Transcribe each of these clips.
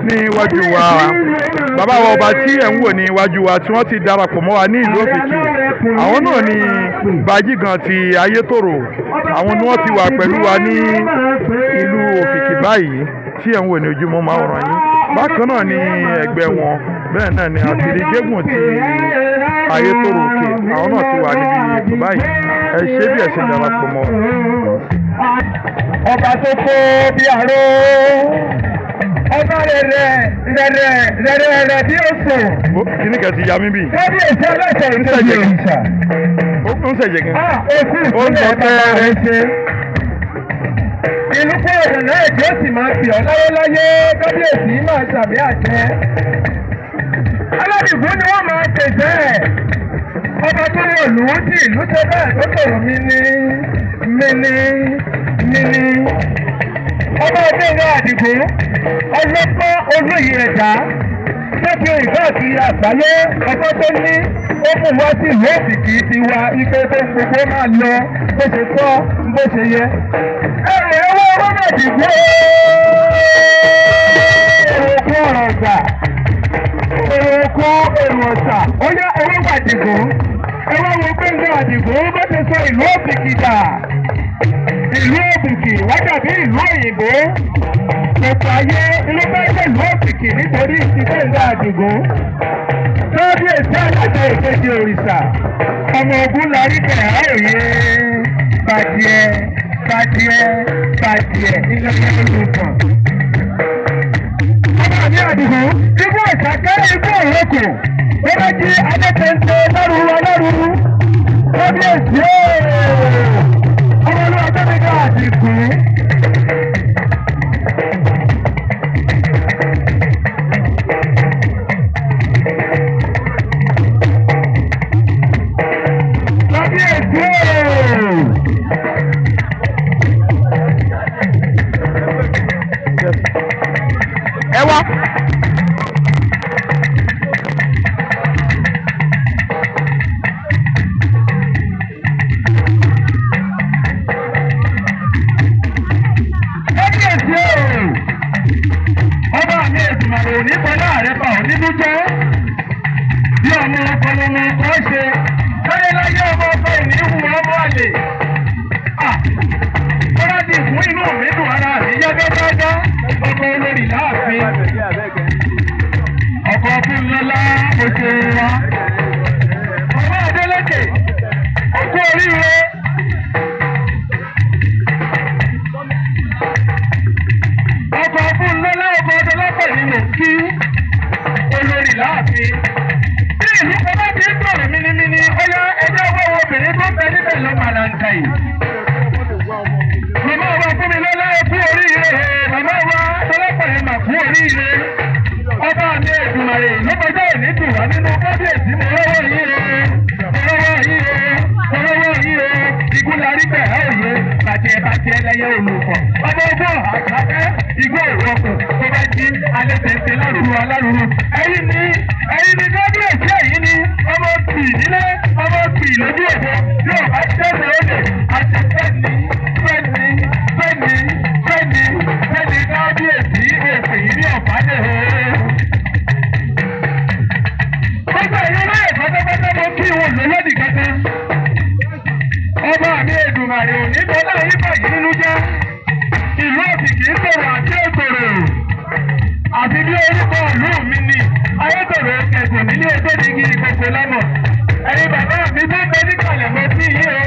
Ní iwájú wa, bàbá wa ọba tí ẹ̀ ń wò ní iwájú wa tí wọ́n ti darapọ̀ mọ́ wa ní ìlú Òkìkí, àwọn náà ni Bàjígan ti Ayétòrò. Àwọn ni wọ́n ti wà pẹ̀lú wa ní ìlú Òkìkí báyìí tí ẹ̀ ń wò ní ojúmọ́ máa ràn yín. Bákan náà ni ẹgbẹ́ wọn, bẹ́ẹ̀ náà ni àtìrí Jégùn ti Ayétòrò Òkè, àwọn náà ti wà níbi ètò báyìí. Ẹ ṣé bí ẹ ṣe darapọ̀ mọ́. Ọba tó kó bí aró, ọba rẹ̀rẹ̀ rẹ̀rẹ̀ rẹ̀rẹ̀ rẹ̀ bí òsùn. Kíní kan ti ya mí bì. Kábíyèsí aláṣẹ ìkejì òrìṣà. Ó ń ṣẹ̀jẹ̀ gan. Òkú Ó ń lọ ìpínlẹ̀ bàbá rẹ̀ tẹ́ẹ́rẹ́. ṣe. Ìlú kó òrùn náà tí ó sì máa fi ọ́ láyéláyé, kábíyèsí máa ṣàmì àṣẹ. Aládìgún ni wọ́n máa pèsè ẹ̀. Ọba tó wọ̀ lù ú tí ìlú ṣe bẹ́ẹ̀ tó tòrò mí ní mí ní mí ní. Ọba Ọdẹ́wà Àdìgún, ọlọ́gbọ́n olóyè ẹ̀dá tó fi ìkáàkiri àgbáyé, ọgbọ́n tó ní ó mú wá sí ìlú Òkìkí ti wa ipe tó gbogbo máa lọ bó ṣe tọ́ bó ṣe yẹ. Ẹrù ẹwọ́ ọlọ́mọ Àdìgún èrò kú ọ̀rọ̀ ọ̀sà, èrò kú èrò ọ̀sà, ó yá ewé wà Àdìgún, ewé wo Gbẹ̀ngà Àdìgún bó ṣe sọ ìlú Òkìkí dà. Ìlú Òkìkí wá dàbí ìlú òyìnbó. Gbogbo ayé ló bá jẹ́ ìlú Òkìkí nítorí ti Gbẹ̀ngà Àdìgún. Kábíyèsí aláṣẹ ìkejì òrìṣà, ọmọ ogun larí kẹ̀há òye, bàjẹ́ bàjẹ́ bàjẹ́ ilé olùkọ́. Ọba mi Àdìgún, ikú ìsàkẹ́ ikú òrókò, ó bá jí adẹ́tẹ̀ńtẹ̀ lárúurú alárúurú. Kábíyèsí ooo, ọmọ olúwa Gbẹ̀ngà Àdìgún. Kábíyèsí ooo. Ẹ wá. Kábíyèsí ooo. Ọba mi Èdùmàrè òní bọlá rẹ bá òní dújẹ́. Bí ọmọ ọkọ lọmọ ọkọ ṣe, láyéláyé ọmọ ọkọ ìní hu ọmọ àlè. Bọ́lá ti fún inú mi dùn, ara mi yá gágágá. Ọkọ olórí láàfin. Ọkọ fún lọ́lá oṣù wa. Ọmọ Adélékè, òkú oríire. Ọkọ̀ fún lọ́lá ọkọ̀ ọdọọlọ́pẹ̀ ni mò ń kí olórí láàfin. Bí ìlú kan bá ti ń tọ̀rọ̀ mímímí, ó yá ẹjọ́ owó obìnrin tó ń bẹ níbẹ̀ lọ màlàǹkà yìí. Màmá wa fún mi lọ́lá kú oríire, màmá wa ọlọ́pàá yẹn mà kú oríire. Ọba mi Èdùmàrè ló kọjá òní dùn wá nínú. Kábíyèsí, mo lọ́wọ́ yìí o, mo lọ́wọ́ yìí o, mo lọ́wọ́ yìí o. Igun larí bẹ̀rẹ̀ òye, bàjẹ́ bàjẹ́ lẹ́yẹ olùkọ́. Ọmọ ogun àgbàfẹ́, igbó òrọ̀kùn tó bá jí alẹ́ tẹ̀sẹ̀ lárúurú alárúurú. Ẹ̀yin ni, ẹ̀yin ni kábíyèsí, ẹ̀yin ni ọmọ tì nílé, ọmọ tì lójú òde yóò bá tẹ̀sẹ̀ òde àti fẹ́ni fẹ́ni fẹ́ni fẹ́ni fẹ́ni. Kábíyèsí èpè yìí ní ọ̀pá-dé o. Gbogbo ẹ̀yin olóyè pátápátá, mo kí wọn lólódì kankan. Ọba mi Èdùmàrè ò ní bọ́lá yín bàjẹ́ nínú jẹ́. Ìlú Òkìkí ń tòrò àti òtòrò. Àfi bí orúkọ ìlú mi ni Ayétòrò ẹ̀sùn nílé Ògbódìgí ìkòkò lámọ̀. Ẹ̀yin bàbá mi tó ń bẹ níkàlẹ̀, mo kí yín o.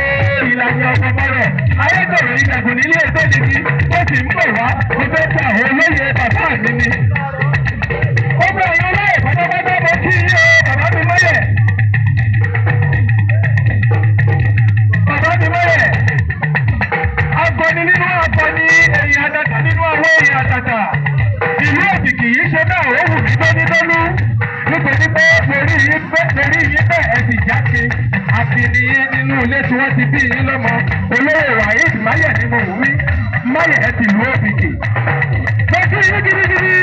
Ìlànà ọkọ̀ mọ́rọ̀. Ayétòrò ìkẹ̀kùn nílé Ògbódìgí ó sì ń bọ̀ wá. Mo fẹ́ kí àwọn olóyè bàbá mi ni. Gbogbo ẹ̀yin olóyè pátápátá, mo kí yín o. Bàbá mi mọ́yẹ̀. Bàbá mi mọ́yẹ̀. Akọni nínú akọni, èyí àtàtà nínú àwọn èyí àtàtà. Ìlú Òkìkí yìí ṣe náà ó wù mí tónítónú. Nítorí pé mo rí yín bẹ́ẹ̀, mo rí yín bẹ́ẹ̀, ẹ sì jáde. Àfihàn yín nínú ilé tí wọ́n ti bí yín lọ́mọ. Olóyè Waheed Máyẹ̀ ni mo wù mí. Máyẹ̀ ẹ ti ìlú Òkìkí. Mo kí yín gidigidi.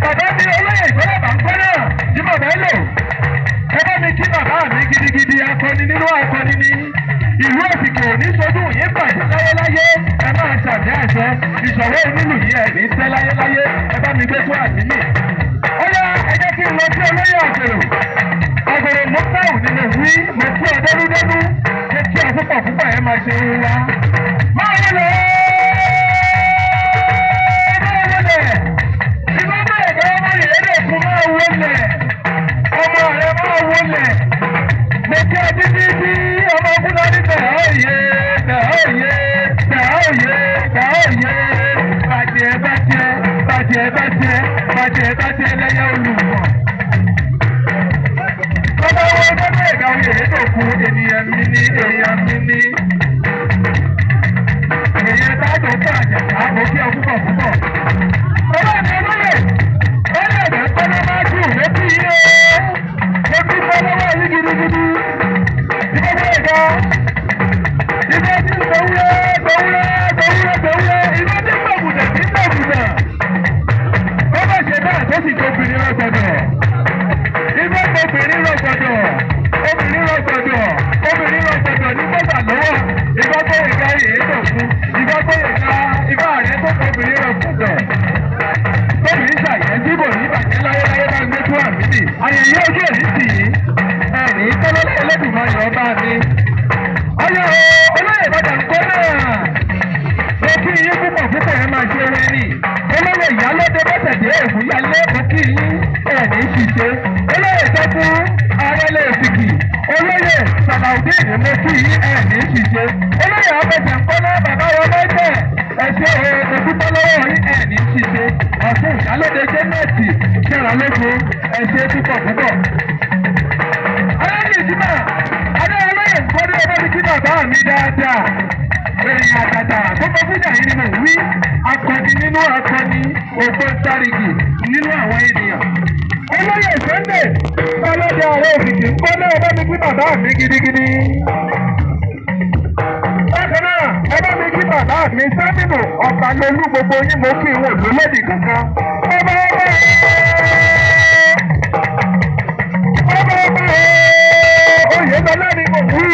Bàbá mi olóyè ìgbọ́dọ̀ bá ń kọ́ náà. Jímọ̀ bẹ́ẹ̀ lò. Ẹ bá mi kí bàbá mi gidigidi, akọni nínú akọni ni. Ìlú Òkìkí ò ní sojú yín bàjẹ́ láyéláyé. Ẹ máa ṣàmì àṣẹ. Ìṣọ̀wọ́ onílù yìí ẹ̀ ní tẹ́ láyéláyé. bá mi gbé fún àdínì. Ó yá, ẹ jẹ́ kí n lọ sí olóyè àgbèrò. Àgbèrò mọ́tàù ni mo wí, mo kí ọ dẹ́núdẹ́nú, mo kí ọ púpọ̀ púpọ̀, ẹ máa ṣe ń wá. Máa wọlé! Máa wọlé! Ìbá bẹ̀rẹ̀ bá ọmọ yẹn lè fún máa wọlé. Ọmọ rẹ máa wọlé. Mo kí ọ títí tí ọmọ Fúlàní tẹ̀ ọ́ yé, tẹ̀ ọ́ yé, tẹ̀ ọ́ yé, tẹ̀ ọ́ yé. Bàjẹ́ bàjẹ́, bàjẹ́ bàjẹ́, bàjẹ́ bàjẹ́ lẹ́yẹ olùkọ́. Bàbá wo gbọ́dọ̀ ẹ̀ka oyè lẹ́dọ̀kun, ènìyàn mi ní, èèyàn mi ní. Èèyàn tájọ fún àjàká, mo kí ọ púpọ̀ púpọ̀. Bàbá mi olóyè, olóyè ẹ̀dá gbọ́dọ̀ máa jù létí yé. Mo dúpẹ́ lọ́wọ́ yín gidigidi. Ìgbọ́dọ̀ ẹ̀ka. Ìgbà tí ń gbòwúrẹ́ gbòwúrẹ́ gbòwúrẹ́ gbòwúrẹ́, ìgbà tí ń gbògùdà tí ń gbògùdà. Ó bá ṣe bẹ́ẹ̀ tó sì tó obìnrin lọ́gbọ̀dọ̀. Ibà obìnrin rọ̀gbọ̀dọ̀, obìnrin rọ̀gbọ̀dọ̀, obìnrin rọ̀gbọ̀dọ̀ ní gbọ́dọ̀ lọ́wọ́. Ibà gbọ́dọ̀ ká èyí tó fún. Ibà gbọ́dọ̀ ká ibà rẹ̀ tó kọ obìnrin rọ̀gbọ̀dọ̀. Tóbi ṣàyẹ̀ sí kò ní bàjẹ́ láyéláyé, bá ń gbé tó àmì nì. Ayẹyẹ ojú òní tì í. Ẹ̀rí tọ́lọ́lá Ẹlẹ́dùnmáyọ̀ ọba mi. Ọyọ́ olóyè bàtà ń kọ́ náà. Mo kí yín púpọ̀ púpọ̀, ẹ máa ṣe rẹ ni. Olóyè ìyálóde bọ́sẹ̀dé ògúnyálé, mo kí yín, ẹ̀ ní ṣìṣe. Olóyè tọ́kú arẹ́lẹ̀ òsìkì. Olóyè Sàlàudeen, mo kí yín, ẹ̀ ní ṣìṣe. Olóyè abẹ́sẹ̀ ń kọ́ náà, bàbá wa mẹ́tẹ̀. Ẹ ṣe o, mo dúpẹ́ lọ́wọ́ yín, ẹ̀ ní ṣìṣe. Ọ̀tún ìyálóde Jẹ́nẹ̀tì kẹ́ra lóko, ẹ ṣe púpọ̀ púpọ̀. Aláàbí ìjìmá, adé olóyè nkọ́dé ọba mi kí bàbá mi dáadáa. Èèyàn àtàtà tó bọ́ fújà yìí ni mo wí. Akọni nínú akọni, ògbóǹtarìgì nínú àwọn ènìyàn. Olóyè Sunday, Balóde ààrẹ òkìkí ń kọ́ náà, ọba mi kí bàbá mi gidigidi. Bákan náà, ẹ bá mi kí bàbá mi Sámínù Ọ̀bàlólú, gbogbo yín mo kí ìwọ̀n lólódì kankan. Ọba ọba ọba ọba Oyèlọlá ni mo wí.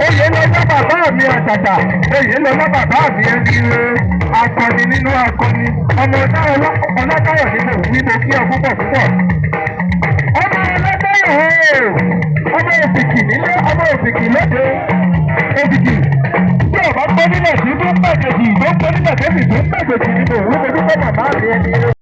Oyèlọlá bàbá mi àtàtà. Oyèlọlá bàbá mi ẹni rẹ. Akọni nínú akọni. Ọmọ Ọlátáyọ̀ ni mo wí, mo kí ọ púpọ̀ púpọ̀. Ọmọ Ọlátáyọ̀ o. Ọmọ òfìkì nílé, ọmọ òfìkì lóde. Òfìkì tí ọba gbọ́ nílẹ̀ tí tó ń bàjẹ́jì tó ń gbọ́ nílẹ̀ tó sì tó ń bàjẹ́jì ni mo wí, mo dúpẹ́ bàbá mi ẹni rẹ.